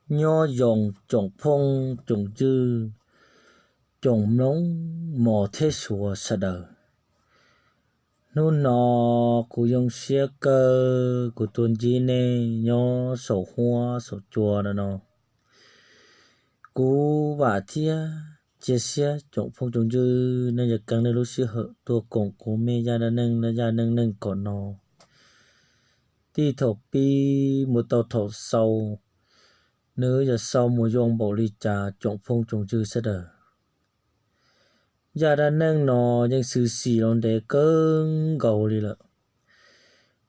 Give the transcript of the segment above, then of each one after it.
Nyob zoo tsoom phooj tsoom ywg, tsoom mloog mos thiab suav sawv daws. Hnub no kuv zoo siab kawg kuv tuaj ntsib nej nyob saum huab saum cua no no. Kuv vam thiab cia siab tsoom phooj tsoom ywg nej yuav keeb nej lub sij hawm tuaj koom kuv mej zaj dab neeg, zaj neej neeg kom no. Txij thaum pib mus tau thaum xaus, nws yuav xaus mus zoo npaum li cas tsoom phooj tsoom ywg sawv daws. Zaj dab neeg no yeej xwm xim los ntev kawg nkaus li lawm.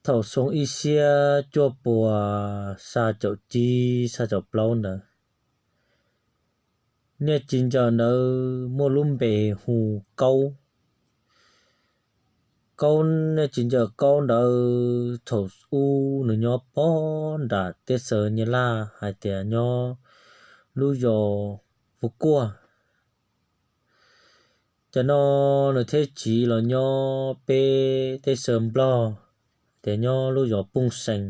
Thaum xyoo ib txhiab cuaj puas xya caum tsib xya caum plaub ntawd, niag txiv ntxawm ntawd muaj lub npe hu Kaub. Kaub, niag txiv ntxawm Kaub ntawd thaum ub nws nyob pob nram teb chaws Nyab Laj hais tias nyob lub zos Pu Kuaj. Cov no nws thiab txiv los nyob peb teb chaws Nplog, tias nyob lub zos Pooj See.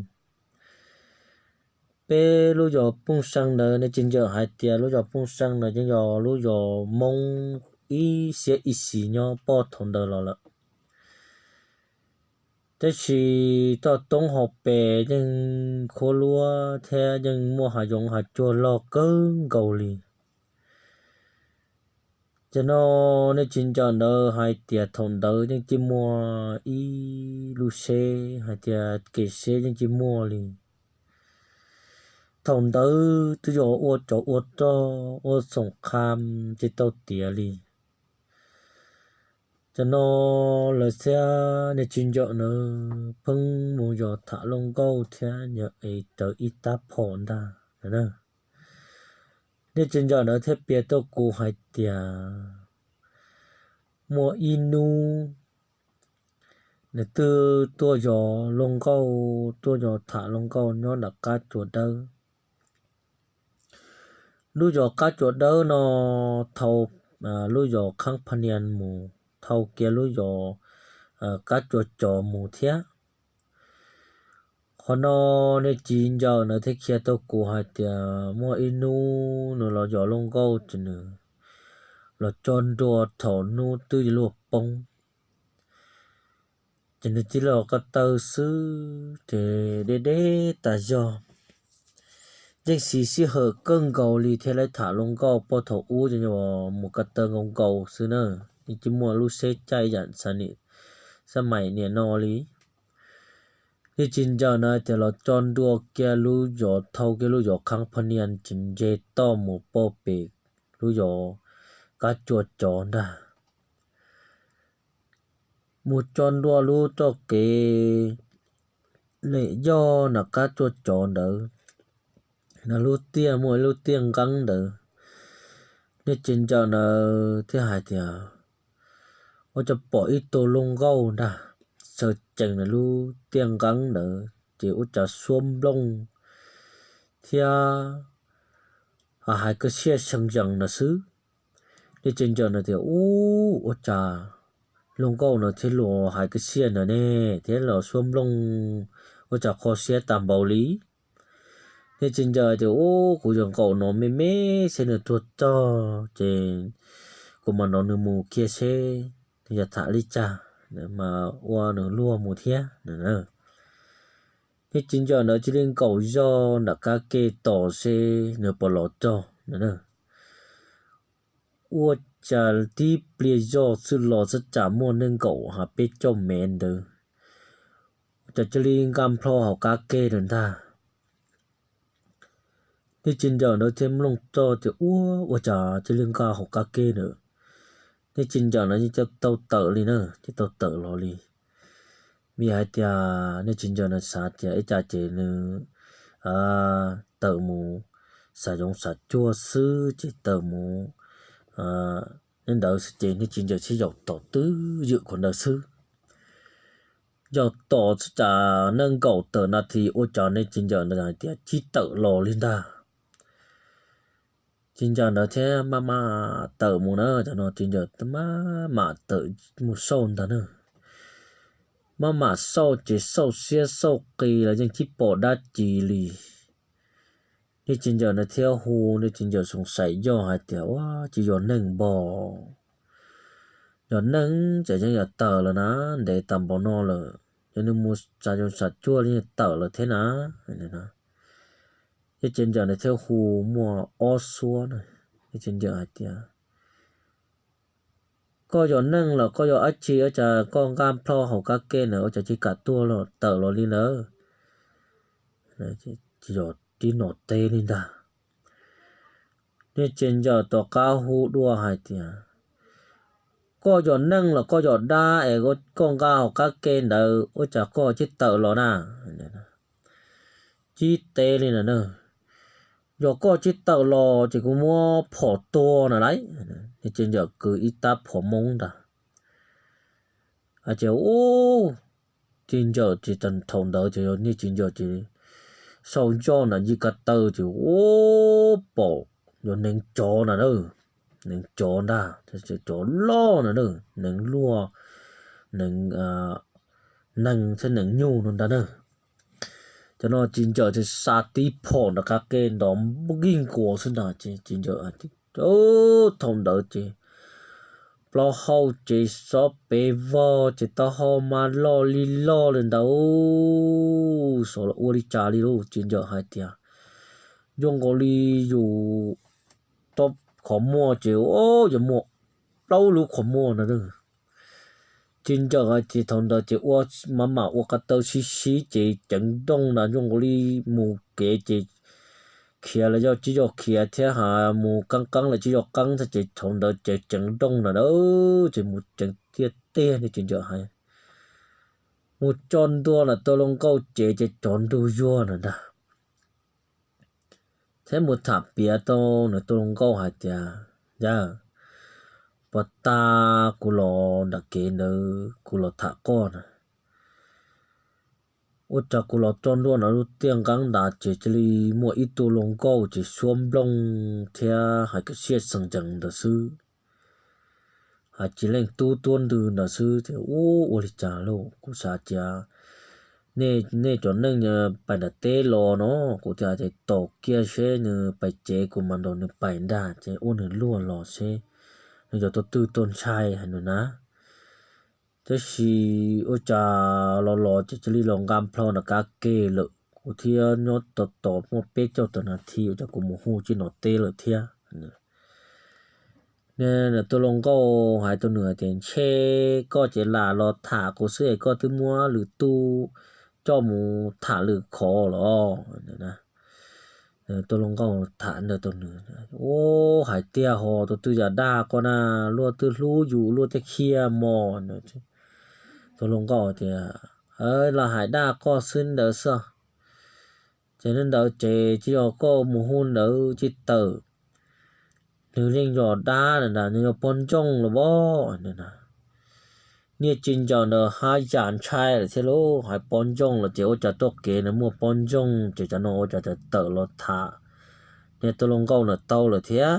Peb lub zos Pooj See ntawd, niag txiv ntxawm hais tias lub zos Pooj See ntawd yeej yog lub zos Hmoob ib xiab ib sim nyob pob thaum ntawd los lawm. Tab sis toj roob hauv pes yeej khuab luab thiab yeej muaj hav zoov hav tsuag loj kawg nkaus li. Ces no, niag txiv ntxawm ntawd hais tias thaum ntawd yeej tsis muaj ib lub seb hais tias kev seb yeej tsis muaj li. Thaum ntawd twb yog ua tsov ua rog ua xoom qha tsis tau tiav li. Ces no, lawv thiab niag txiv ntxawm ntawd pheej mus yos tham luaj nkauj thiab yog es rawv ib tab phom ntag. Niag txiv ntxawm ntawd thiaj piav rau kuv hais tias muaj ib hnub nws twb tuaj yos luaj nkauj, tuaj yos tham luaj nkauj nyob nram qab tsua dawb. Lub zos qab tsua dawb no thau lub zos Khab Pha Nias mus, thau kiag lub zos qab tsua tsov mus thiab. Qhov no, niag txiv ntxawm ntawd thiaj qhia rau kuv hais tias muaj ib hnub nws los yos luaj nkauj ces nws los tso nrua thaum hnub twb yuav luag poob. Ces nws tib los ko taw xwb ces deb deb tas zog. Yeej siv sij hawm kawg nkaus li thiab lawv tham luaj nkauj pog thaum ub ces mus ko taw nkaus nkaus xwb na, yeej tsis muaj lub seb caij yam xab maim niam no li. Niag txiv ntxawm ntawd tias los tso nrua kiag lub zos, thau kiag lub zos Khab Pha Nias ces nce toj mus pog pem lub zos qab tsua tsov ntag. Mus tso nrua lub txoj kev lem yog nram qab tsua tsov ntawd, nws lub tiaj muaj ib lub tiaj nqeeb ntawd. Niag txiv ntxawm ntawd thiaj hais tias ua cas pom ib tug luaj nkauj ntag, sawv tsees nws lub tiaj nqeeb ntawd ces ua cas suab nplooj thiab hais kwv txhiaj seev zees ntawd xwb. Niag txiv ntxawm ntawd tias ub, ua cas luaj nkauj no thiab los hais kwv txhiaj ntawd ne, thiab los suab nplooj, ua cas kho siab tag npaum li. Niag txiv ntxawm tias ub, kuv yuav nkaum no me me seb nws tuag txog ces kuv mam nrog nws mus kiag seb nws yuav tham li cas, mas ua nws luag mus thiab. Niag txiv ntxawm ntawd cia li nkaum zog nram qab ke tos seb nws puas los txog. Ua cas tib pliag zog xwb los xwb cas muaj neeg nkaum ha peb caug mev ntawd, ua cas cia li nqa nplho hauv qab ke lawm ntag. Niag txiv ntxawm ntawd thiaj mloog txog tias ua, ua cas cia li nqa hauv qab ke lawm. Niag txiv ntxawm ntawd yeej tsis tau tawm li na, tsis tau tawm los li. Vim hais tias niag txiv ntxawm ntawd xav tias ib tsam ces nws tawm mus xav zoov xav tsuag xwb ces tawm mus ntawd xwb ces niag txiv ntxawm thiaj yaum tom twb ywm qhov ntawd xwb. Yaum tom xwb cas nees nkaum tawm nas this ua cas niag txiv ntxawm ntawd hais tias tsis tawm los li ntag. Txiv ntxawm ntawd thiaj maj mam tawm mus na, cov no txiv ntxawm maj mam tawm mus xauj ntag na. Maj mam xauj ces xauj siab xauj qis los yeej tsis pom dab tsi li. Niag txiv ntxawm ntawd thiaj hu, niag txiv ntxawm xoom xaiv yog hais tias, Ua, tsis yog neeg npog, yog neeg ces yeej yuav tawm lawm na, ntev tas npaum no lawm, yog nws mus tsa yoov tsam cuaj li tawm lawm thiab na. Niag txiv ntxawm ntawd thiaj hu muaj ob suab na. Niag txiv ntxawm hais tias, Koj yog neeg los koj yog dab tsi ua cas koj nqaj nplho hauv kab ke ntawd ua cas tsis kam tuag los tawm los li ntawd? Tsis yog tib nom teb li ntag. Niag txiv ntxawm tom qab hu dua hais tias, Koj yog neeg los koj yog dab es koj nqa hauv qab ke ntawd ua cas koj tsis tawm los na? Tsis teb li na. Yog koj tsis tawm los ces kuv muab phom tua na lauj. Niag txiv ntxawm kwv ib tab phom moob ntag. Ces ub, txiv ntxawm ces thaum ntawd ces yog niag txiv ntxawm ces sau ncoj nram yij ko taw ces ub, pom yog neev tsov na, neev tsov ntag, tsov loj na, neev luaj, neev, neeg thiab neev nyuj no ntag na. Cov no txiv ntxawm ces xa tib phom nram qab ke nrov npij nkuas xwb ntag ces txiv ntxawm, thaum ntawd ces plaub hau ces xob pes vog ces taub hau mas loj li loj li ntawd, xyov los ua li cas li lauj. Txiv ntxawm hais tias, Zoo nkaus li yus tau qhov muag ces yuav muaj plaub lub qhov muag no. Txiv ntxawm hais tias thaum ntawd ces ua, mam mam ua ko taw sib sib ces ceev nrooj na, zoo nkaus li mus kev ces khiav los yog tsis yog khiav thiab, ha, mus qeeb qeeb los tsis yog qeeb thiab ces thaum ntawd ces ceev nrooj na, ces mus ceev tiaj tiaj ne. Txiv ntxawm hais, mus tso ntua nram tus hluas nkauj cev ces cov ntug yuag na ntag. Thiab mus tham piav rau nws tus hluas nkauj hais tias, Yawg, puag ta kuv los nram kev ntawd kuv los tham koj na, ua cas kuv los tso ntua nram lub tiaj nqeeb ntawd ces cia li muaj ib tug hluas nkauj ces suab nplooj thiab hais kwv txhiaj xeem ntsees ntawd xwb, hais tsis leej tub tuab ntwg ntawd xwb ces ub, ua li cas lauj? Kuv xav tias nej cov neeg pais nram teb los no, kuv thiaj tias tos kiag seb nws pais ces kuv mam nrog nws pais ntag ces ua nws luag los seb nws yog tus twg tuaj ntshai hais nws na. Tab sis ua cas los los ces cia li los nqa plho nram kab ke lawm, kuv thiab nyob tos tos muaj peb caug tawm nas this ua cas kuv mus hu tsis nom teb lawm thiab. Nws tus hluas nkauj hais rau nws tias, Ntshe koj ces lam los tham kuv xwb es koj twb muab lwm tus coj mus tham lwm qhov los? Tus hluas nkauj tham ntawd rau nws, Ub, hais tiag ho, tus twg yam dag koj na, luag twb hlub yus luag thiaj khiav mog. Tus hluas nkauj tias, Los hais dag koj xwb ntawd xwb. Ces ntawd ces tsis yog koj mus hu ntawd tsis tawm, nws yeej yog dab na, nws yog pog ntsoog los as. Niag tsis ncaws ntawd haj yam ntshai lawm thiab lauj, hais pog ntsoog los ces ua cas txoj kev ntawd muaj pog ntsoog ces cov no ua cas tawm los tham niag tus hluas nkauj ntawd tau lawm thiab.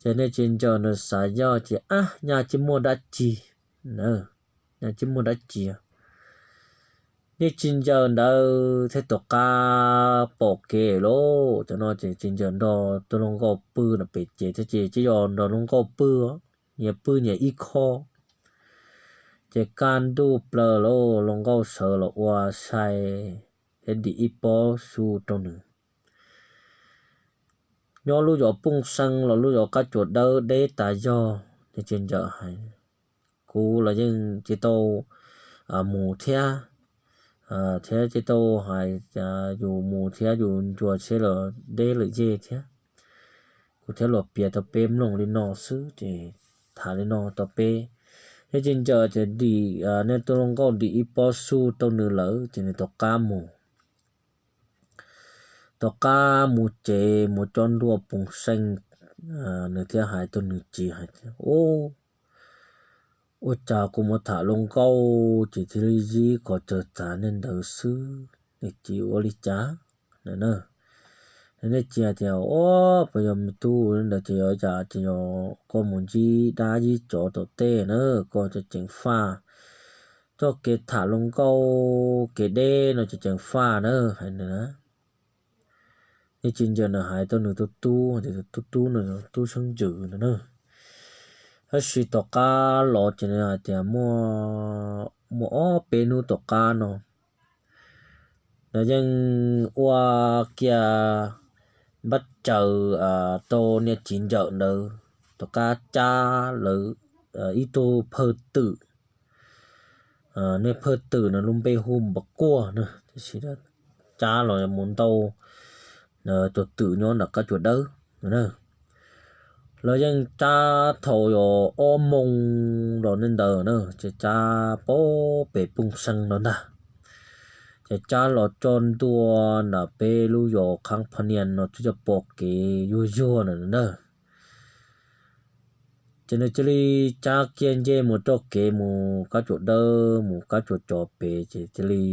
Ces niag tsis ncaws ntawd xav yog ces, Ab, nyaj tsis muaj dab tsi, nyaj tsis muaj dab tsi. Niag tsis ncaws ntawd thiaj tom qab pom kev lauj. Cov no ces tsis ncaws nrog tus hluas nkauj pw nram pem ces thiab ces tsis yog nrog hluas nkauj pw, nyias pw nyias ib qho. Ces kaj ntuj plaws lauj, hluas nkauj sawv los ua sai thiab dim ib pob su rau nws. Nyob lub zos Phooj Xeeb los lub zos Qab Tsuas Dawb deb tas zog, niag tsis ncaws hais, Kuv los yeej tsis tau mus thiab, thiab tsis tau hais yus mus thiab yus ncua tsheb los deb lawm yej thiab. Kuv thiaj los piav rau peb mloog li no xwb ces tham li no rau peb. Niag tsis ncaws ces dim, niag tus hluas nkauj dim ib pob su rau nws lawm ces nws rov qab mus. Tom qab mus tsev mus coj ntua Phooj Xeeb, nws thiaj hais rau nws txiv hais tias, Ub, ua cas kuv mus tham hluas nkauj ces thiaj li yib qhov tsawg txav nej ntawd xwb, nej txiv ua li cas? Nej txiv hais tias, Ub, puas yog me tub ntawd ces yog cas ces yog koj mus ntsib dab yib tsov tom tej na, koj tseem ceev faj. Txoj kev tham hluas nkauj kev deb no tseem ceev faj na, hais ntawd na. Nej tsis ntsaum nws hais tau nws tus tub, tus tub tub no tub Seeb Ntxwm no na. Tab sis tom qab los ces nws hais tias muaj ob peb hnub tom qab no, nws yeej ua kiag npab tsaws rau niag txiv ntxawm ntawd tom qab cab lawv ib tug phawj twm. Niag phawj twm no lub npe hu Npam Kuaj na, tab sis cab los mus ntau tus twm nyob nram qab tsuas dawb. Lawv yeej cab thaum yog ob moos los nej ntawd na, ces cab pem Phooj Xeev no ntag. Ces cab los tso ntua nram peb lub yos Khab Phab Nias no twb yog pom kev yuag yuag na na. Ces nws cia li cab kiag nce mus txoj kev mus qab tsuas dawb mus qab tsuas tsov pem, ces cia li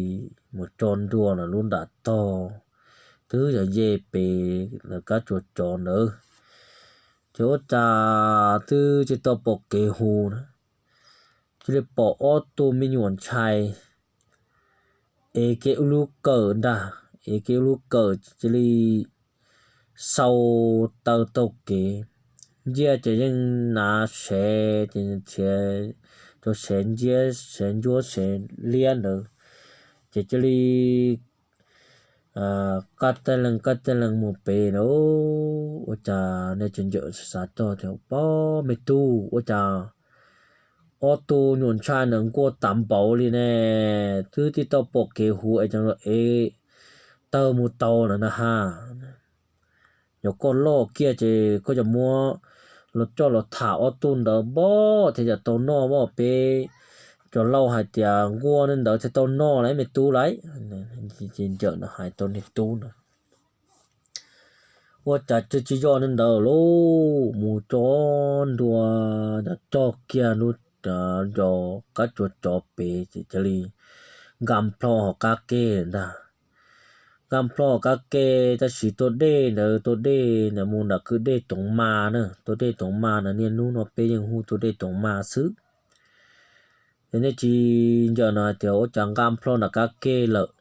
mus tso ntua lub nram tog twb yog nce pem lawv qab tsuas tsov ntawd. Ces ua cas twb tsis tau pom kev hu na, cia li pom ob tug me nyuam ntxhais ev kiag ib lub kawm ntag, ev kiag ib lub kawm cia li sau taw taug kev. Nciab ces yeej hnav sev, ces rau sev nciab sev ntsuab sev liab ntawd, ces cia li qab teb leej qab teb leej mus pem na. Ua cas nej tsis ntsaum xav tog tias, Pob me tub, ua cas ob tug nyuam ntxhais ntawd nquag tas npaum li ne? Twb tsis tau pom kev hu es cov ev taw mus tau lawm na ha. Yog koj loj kiag ces koj yuav muab los coj los tham ob tug ntawd npog thiaj yog tau noj, peb cov laus hais tias nquag ntawd thiaj tau noj lauj me tub lauj. Ces ntsaum no hais tau niag tub na, ua cas tsis yog li ntawd lauj, mus tso ntua cog kiag lub, cov qab tsuas tsov pem ces cia li nqa plho hauv qab ke ntag. Nqa plho hauv qab ke, tab sis tua dej ntawd, tua dej ntawd mus nram kwj dej Toov Ma na, tua dej Toov Ma ntawd niaj hnub no peb yeej hu tua dej Toov Ma xwb. Ces nej tsis ntsaum no hais tias ua cas nqa plho nram qab ke lawm,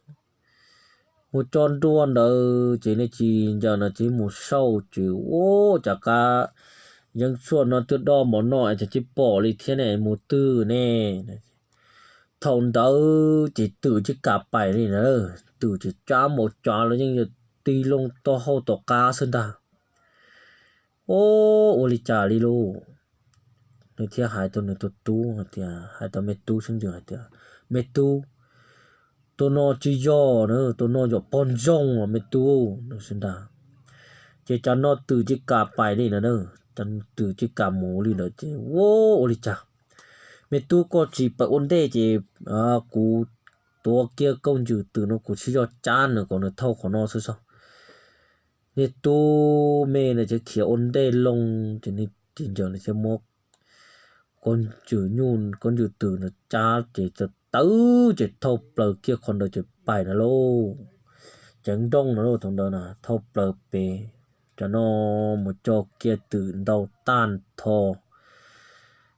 mus tso ntua ntawd ces nej tsis ntsaum no ces mus xauj ces ua cas qab yeeb tshuaj no twb do npaum no es tsis pom li thiab ne, mus twg ne? Thaum ntawd ces twm tsis kam pais li na, twm tsis cab npaum cas los yeej yog tig loo taub hau tom qab xwb ntag. Ua, ua li cas li lauj? Nws thiaj hais tau nws tus tub hais tias, hais tau me tub Xeeb Ntxwm hais tias, Me tub, tus no tsis yog na, tus no yog pog ntsoog me tub no xwb ntag. Ces tsam no twm tsis kam pais li na, twm tsis kam mus li lawm ces ua, ua li cas? Me tub, koj tsis pais ua ntej ces kuv tuav kiag kauj ntswm twm no kuv thiaj yog cab nws kom nws thauj qhov no xwb xwb. Niag tub me no ces khiav ua ntej loo ces niag txiv ntxawm no thiaj muab kauj ntswm nyuj kauj ntswm twm no cab ces tawv ces thauj plaws kiag qhov ntawd ces pais na lauj. Ceev nrooj no lauj, thaum ntawd na thauj plaws pem, cov no mus tso kiag twm ntau tag nrho.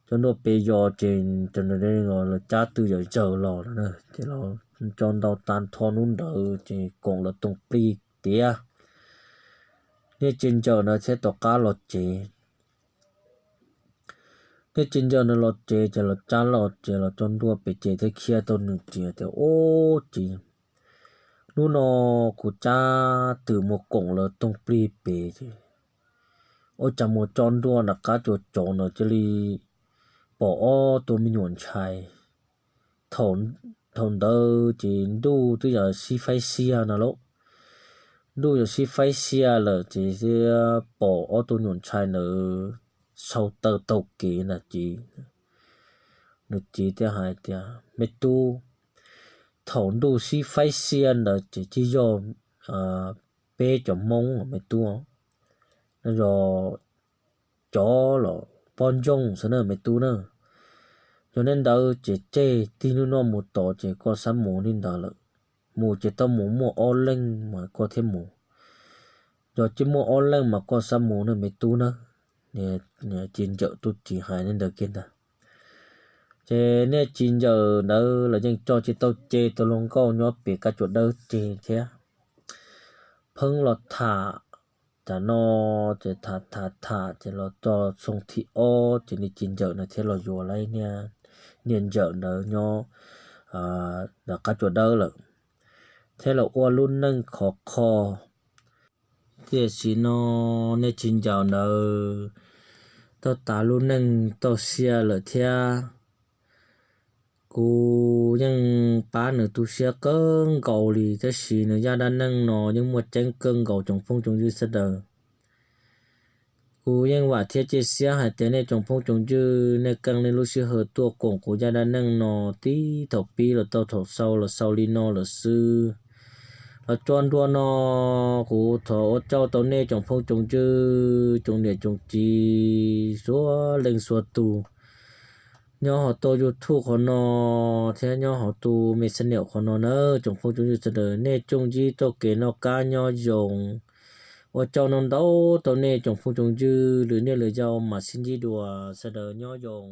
Cov ntua pem yos ces cov no los cab twm yam zawg los no ces los tso ntau tag nrho hnub ntawd ces koom lawv tooj plig tiav. Niag txiv ntxawm ntawd thiaj tom qab los tsev. Niag txiv ntxawm ntawd los tsev ces los cab los ces los tso ntua pem ces thiaj qhia tau nws txiv tias, Ub txiv, hnub no kuv cab twm mus koom lawv tooj plig pem ces ua cas mus tso ntua nram qab tsuas tsov ntawd cia li pom ob tug me nyuam ntxhais. Thaum ntawd ces ntuj twb yog sib faib xiab no lauj. Ntuj yog sib faib xiab lawm ces thiaj pom ob tug nyuam ntxhais ntawd sau taw taug kev ntag ces nws txiv thiaj hais tias, Me tub, thaum ntuj sib faib xiab ntawd ces tsis yog peb cov Hmoob me tub, no yog cov los pog ntsoog xwb na me tub na. Yog li ntawd ces tseg tig hnub no mus tod ces koj xav mus li ntawd lawm. Mus ces tau mus muaj ob leeg mas koj thiaj mus. Yog tsis muaj ob leeg mas koj xav mus na me tub na. Txiv ntxawm tus txiv hais li ntawd kiag ntag. Ces niag txiv ntxawm ntawd los yeej tso tsis tau, ces tus hluas nkauj nyob pem qab tsuas dawb tseg thiab. pheej los tham. Tam no ces tham tham tham ces los txog xyoo thib ob ces niag ci ncaws ntawd thiaj los yuav lawm niag ncaws ntawd nyob qab tsua dawb lawm, thiab los ua lub neej khov kho. Tiam sis no niag ci ncaws ntawd tau tas lub neej tau sia lawm thiab. Kuv yeej pab nws tu siab kawg nkaus li, tab sis nws zaj dab neeg no yeej muaj tseeb kawg nkaus tsoom phooj tsoom ywg sawv daws. Kuv yeej vam thiab cia siab hais tias nej tsoom phooj tsoom ywg nej keej nej lub sij hawm tuaj koom kuv zaj dab neeg no tib thaum pib los tau thaum xaus los xaus li no lawm xwb. Los txog ntua no, kuv thov ua tsaug tau nej tsoom phooj tsoom ywg tsoom niam tsoom txiv suav leej suav tus nyob hauv tus YouTube qhov no thiab nyob hauv tus me xas niam qhov no na, tsoom phooj tsoom ywg sawv daws nej tsoom ywg tau kev noj qab nyob zoo. Ua tsaug ntau ntau tau nej tsoom phooj tsoom ywg, lwm niaj lwm zaus mam sib ntsib dua, sawv daws nyob zoo.